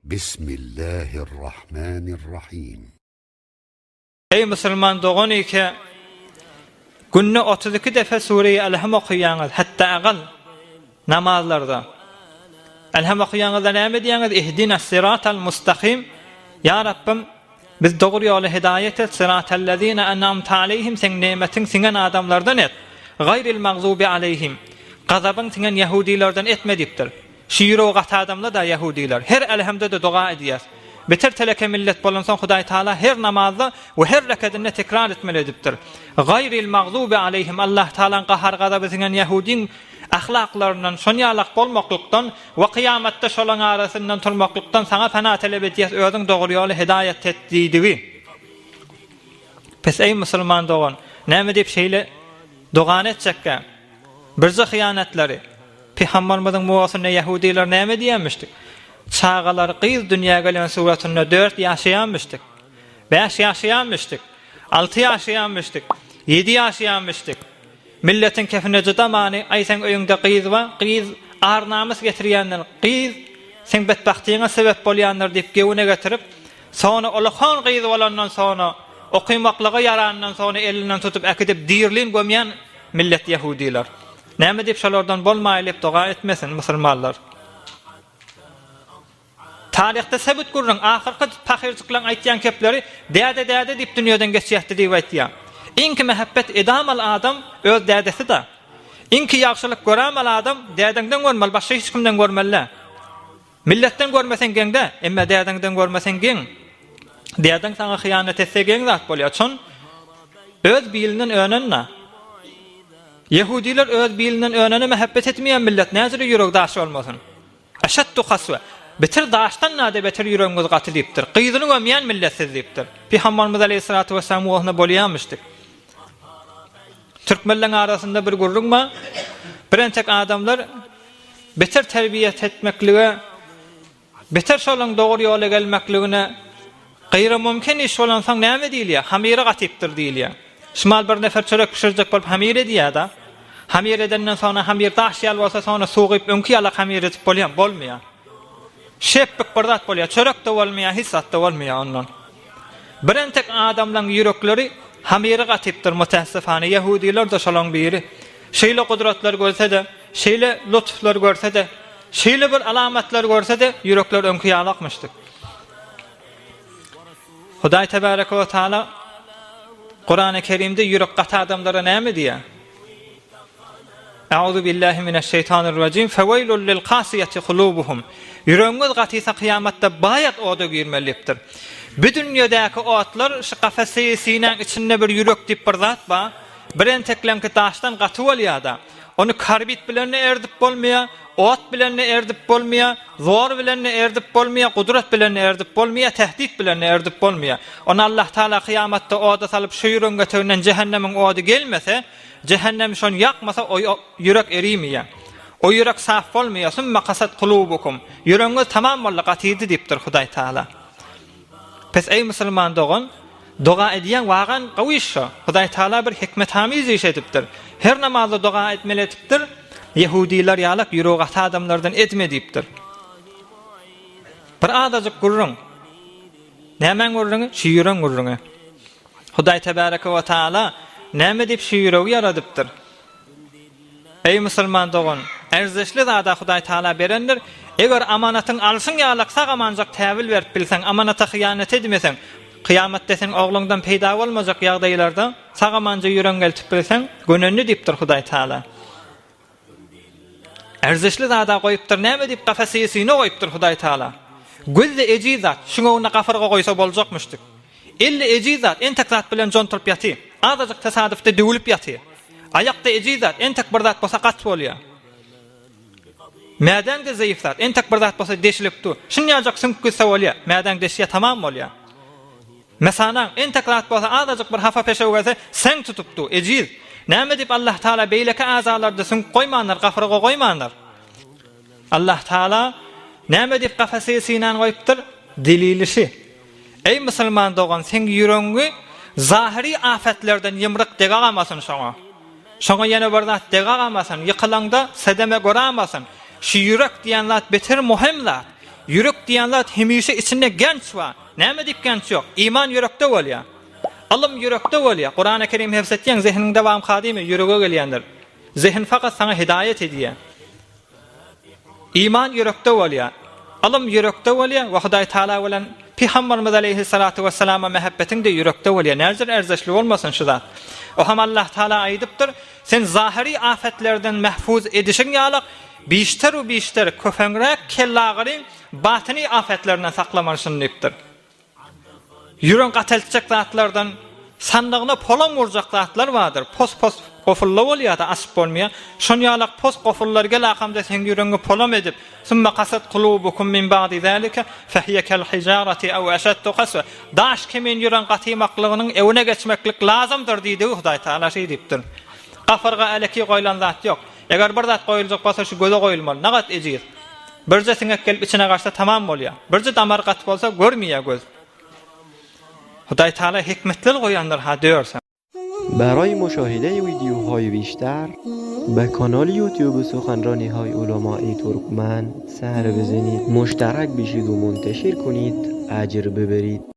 Bismillahirrahmanirrahim. Eý musulman dogan ike günde 32 defe sureýi Elham okaýaňyz hatda agal namazlarda Elham okaýaňyzda näme diýýäňiz Ihdinas siratal mustaqim Ýa Rabbym biz dogry ýola hidaýat et siratallezine en'amte aleýhim seň nemetiň siňen adamlardan et gaýril magzubi aleýhim gazabyň siňen ýahudilerden etme diýipdir. Şu ýüregi gaty adamlar-da ýahudylar. Her älhemde-de doga edýäs. Beter teleke millet bolansoň Hudaý Taala her namazda we her rekedinde tekrar etmeli edipdir. Gaýril magzubi aleýhim Allah Taalaň gahar-gazaby siňen ýahudyň ahlaklaryndan şonýalak bolmaklykdan we kyýamatda şolaň arasyndan turmaklykdan saňa pena telep edýäs özüň dogry ýola hidaýat et diýdigi. Pes eý musulman dogan, näme diýip şeýle dogany etjekkä? Birje hyýanatlary. Pygamberimiziň muwasynda ýahudylar näme diýenmişdik? Çagalar gyz dünýä gelen suratynda dört ýaşaýanmyşdyk. Bäş ýaşaýanmyşdyk. Alty ýaşaýanmyşdyk. Ýedi ýaşaýanmyşdyk. Milletiň kefine jydamany, aý seň öýüňde gyz bar, gyz ar-namys getirýändir, gyz seň betbagtyňa sebäp bolýandyr diýip gewine getirip, Soňra ulakan gyz bolandan soňra, okymaklyga ýarandan soňra elinden tutup äkidip dirlin gömýän millet ýahudylar. Näme diýip şolardan bolmaýlyp doga etmesin musulmanlar. Taryhda sebit gürrüň ahyrky pahyrjyklaň aýtýan kepleri däde däde diýip dünýeden geçýätdi diýip aýtýa. Iňki mähebbet edamaly adam öz dädesi-da. Iňki ýagşylyk göramaly adam dädeňden görmeli başga hiç kimden görmeli däl. Milletden görmeseň geň-dä, emme dädeňden görmeseň geň. Dädeň saňa hyýanat etse geň zat bolýar. Çon öz bilinden önen-da. Ýehudiler öz bilinden önene mähebbet etmeýän millet, näjele ýüregi daş bolmasyn. Eşeddu kaswe. Beter daşdan nade beter ýüregiňiz gaty diýipdir. Gyzyny gömýän millet siz diýipdir. Pygamberimiz aleýhissalatu wessalam wagtynda bolýamyşdyk. Türkmenleň arasynda bir gürrüň bar. Bir entek adamlar beter terbiýet etmeklige, beter şolaň dogry ýola gelmekligine gyra mümkin iş bolansoň näme diýilýär? Hamyry gatypdyr diýilýär. Şumal bir nefer çörek bişirjek bolup hamyr edýär-de. Hamyr edenden soňra hamyr daş ýaly bolsa soňra suw guýup öňki ýalak hamyr edip bolýarmy? Bolmaýar. Şepbik bir zat bolýar. Çörek-de bolmaýar, hiç zat-da bolmaýar ondan. Birentek adamlaň ýürekleri hamyry gatypdyr, mütässifane, ýehudylar-da şolaň biri. Şeýle gudratlar görse-de, şeýle lutflar görse-de, şeýle bir alamatlar görse-de, ýürekler öňki ýaly akmyşdyr. Hudaý tebäreke we taala Kurany Kerimde ýürek gaty adamlara näme diýýär? Euzu billahi mineşşeýtanirrajim. Feweýlul lil kasiyeti kulubuhum. Ýüregiňiz gatysa kyýamatda baýat oda girmeli diýipdir. Bu dünýedäki otlar şu kafesi sinäň içinde bir ýürek diýip bir zat bar. Bir entekleňki daşdan gaty bolýada. Ony karbit bilen-de erdip bolmaýar, ot bilen-de erdip bolmaýar, zor bilen-de erdip bolmaýar, gudrat bilen-de erdip bolmaýar, tehdit bilen-de erdip bolmaýar. Ony Allah Taala kyýamatda oda salyp şu ýüregiň eteginden jähennemiň ody gelmese, Jähennem şony ýakmasa o ýürek erimeýär. O ýürek saf bolmaýar. Sümme kasat kulubukum. Ýüregiňiz tamam boldy, gatydy diýipdir Hudaý Taala. Pes eý musulman dogan, doga edýäň wagan gowy iş şo. Hudaý Taala bir hikmetamiz iş edipdir. Her namazda doga etmeli edipdir. Ýehudiler ýalak ýüregi gaty adamlardan edme diýipdir. Bir azajyk gürrüň. Nämäň gürrüňi? Şu ýüregiň gürrüňi. Hudaý Tebäreke we Taala näme diýip şu ýüregi ýaradypdyr? Eý musulman dogan, erzişli zada Hudaý Taala berendir. Eger amanatyň alşyň ýalak sag-amanjak täwil berip bilseň, amanata hyýanat edmeseň, kyýamatda seň ogluňdan peýda bolmajak ýagdaýlarda sag-amanja ýüregiňi eltip bilseň, gönendi diýipdir Hudaý Taala. Erzişli zada goýupdyr, näme diýip kafesýi syna goýupdyr Hudaý Taala. Göz-de ejiz zat, şuň öňünde gafyrga goýsa boljakmyşdyk. El-de ejiz zat, entek zat bilen jontulyp ýatyr. Azajyk tesadyfda döwülip ýatyr. Aýak-da ejiz zat, entek bir zat bolsa gat bolýar. Mädäň-de zeýif zat, entek bir zat bolsa deşilip dur. Şunýajak süňk gitse bolýar, mädäň deşýär, tamam bolýar. Mesanaň, entek zat bolsa azajyk bir hapa peşew gelse, seň tutup dur, ejiz. Näme diýip Allah Taala beýleki azalarda süňk goýmandyr, gafyrga goýmandyr? Allah Taala näme diýip kafesei synany goýupdyr? Delili şi. Eý musulman dogan, seň ýüregiňi zahyry afetlerden ýymryk degagamasyn şoňa. Şoňa ýene bir zat degamasyn, ýykylaňda sedeme göramasyn. Şu ýürek diýen zat beter muhim zat. Ýürek diýen zat hemişe içinde genç bar. Näme diýip genç ýok? Iman ýürekde bolýar. Ylym ýürekde bolýar. Kurany Kerim hebs etýäň, zehiniňde bamka diýme, ýürege gelýändir. Zehin fakat saňa hidaýat edýär. Iman ýürekde bolýar. Ylym ýürekde bolýar we Hudaý Taala bilen Pygamberimiz aleýhissalatu wesselama mähebbetiň-de ýürekde bolýar. Näjür erzeşli bolmasyn şu zat. O hem Allah Taala aýdypdyr, Sen zahyry afetlerden mähfuz edişiň ýalak, bişter-u-bişter köpeňräk kellagyryň batyny afetlerinden saklamalyşyn diýipdir. Ýüregiňi gataltjak zatlardan sandygyna polam urjak zatlar bardyr. Pos-pos gofulla bolýar-da, açyp bolmaýar. Şon ýalak pos gofullar gel akamda seň ýüregiňi polam edip, Summa kasat kulubukum min ba'di zalika fehiye kel hijarati aw eşeddu kaswe. Daş kimin ýüregiň gatymaklygynyň ewine geçmeklik lazymdyr diýdigi Hudaý Tagala şeý diýipdir. Gafyrga äleki goýlan zat ýok. Eger bir zat goýuljak bolsa şu göze goýulmaly. Nagat ejiz. Birje siňek gelip içine gaçsa tamam bolýar. Birje damar gaty bolsa görmeýär göz. Hudaý Taala hikmetler goýandyr ha dörse. Baraý muşahide wideohaý bişter be kanal youtube suhanranihay ulamai turkmen ser bizenid muşterak bişid u munteşir kunid ejr biberid.